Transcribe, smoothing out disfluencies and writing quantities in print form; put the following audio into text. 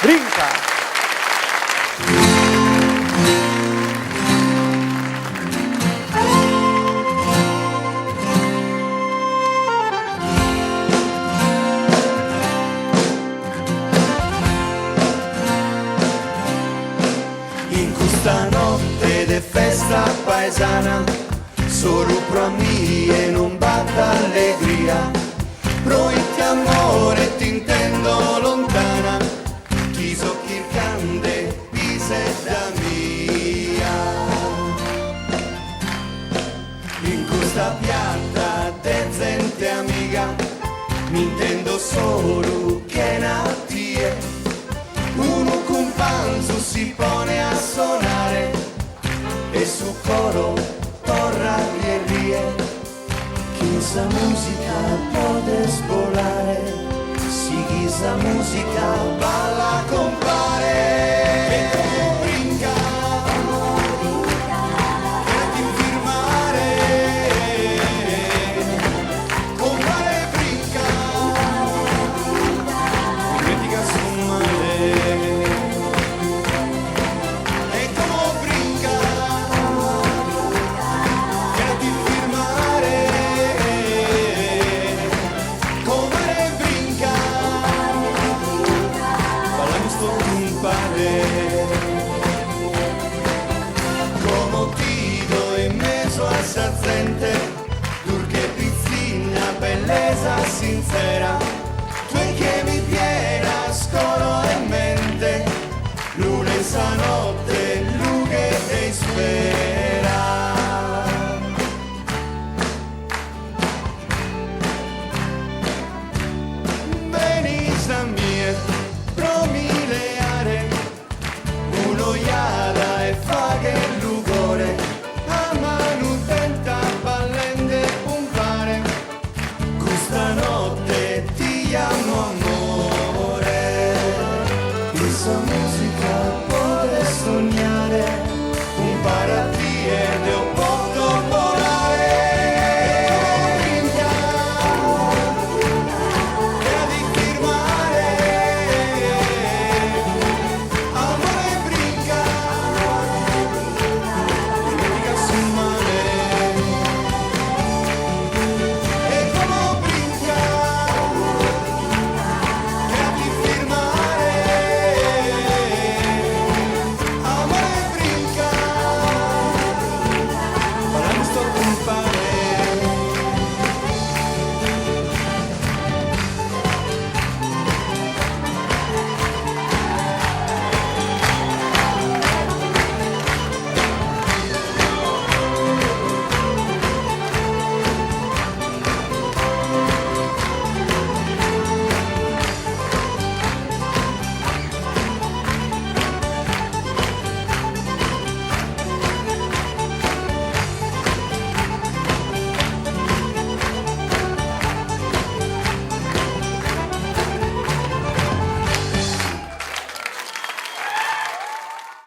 Brinca! In custa notte de festa paesana Solu pro a mie non b'at allegria Proite amore t'intendo lontana Chi so chircande pisedda mia In custa piatta de zente amiga M'intendo solu chena tie Unu cumpanzu si pone a sonare E su coro torra rie rie Chin sa musica podes bolare Sighi sa musica balla compare E como brinca Chena ti firmare Compare brinca Ismentica su male E como brinca Chena ti firmare Comare brinca Ballamus totu umpare Como t'ido in mesu a sa zente Durche pitzinna bellesa sintzera Tue che mi pienas coro e mente Luna in sa notte lughe e ispera. Benis a mie pro mi leare un'ojada e fagher lugore a manu tenta ballende umpare Custa notte ti jamo amore. Chin sa musica podes sognare.